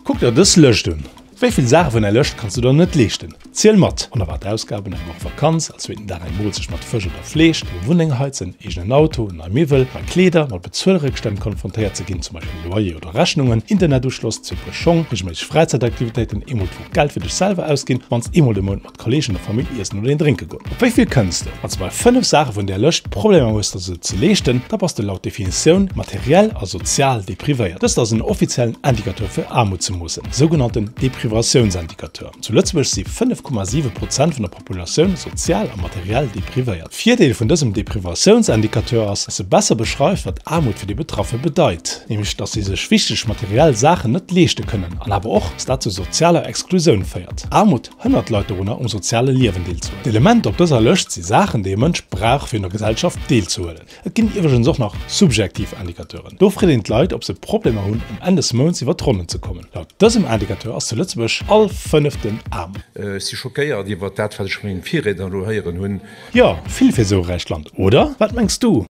Kuck der dës Lëscht un. Wéi vill Saache vun där Lëscht kanns du der net leeschten? Ziel mat! Onerwaart Ausgaben, eng Woch Vakanz, all zweeten Dag eng Moolzecht mat Fësch oder Fleesch, deng Wunneng heizen, eegenen Auto, nei Miwwel, nei Kleeder, mat Bezuelréckstänn konfrontéiert ze ginn, zum Beispill Loyer oder Rechnungen, Internetuschloss, zwou Puer Schong, reegelméisseg Fräizäitaktivitéiten, eemol d'Woch Geld fir dech selwer ausginn, mannst eemol de Mount mat Kolleegen oder Famill iessen oder een drénke goen. Op wéi vill kënns de? Wann s de bei 5 Saache vun där Lëscht Problemer hues der se ze leeschten, da bass de laut Definitioun materiell a sozial deprivéiert. Dëst ass en offiziellen Indicateur fir Aarmut ze moossen, sougenannten Deprivatiounsindikateur. Zu Lëtzebuerg si 5,7 Prozent vun der Populatioun sozial a materiell deprivéiert. Virdeel vun dësem Deprivatiounsindikateur ass, dass e besser beschreift, wat Aarmut fir déi Betraffe bedeit, nämlech dass si sech wichteg materiell Saachen net leeschte kënnen an awer och, dass dat zu sozialer Exklusioun féiert. Aarmut hënnert d'Leit dorunner, um soziale Liewen deelzehuelen. D'Elementer op dëser Lëscht si Saachen, déi e Mënsch brauch, fir un der Gesellschaft deelzehuelen. Et ginn iwwregens och nach subjektiv Indicateuren. Do freet een d'Leit, ob se Problemer hunn, um Enn des Mounts iwwer d'Ronnen ze kommen. Laut dësem Indicateur ass zu Lëtzebuerg all Fënneften aarm. Ech si schockéiert iwwert dat, wat ech vu mengem Virriedner elo héieren hunn. Jo, vill fir esou e räicht Land, oder? Wat mengs du?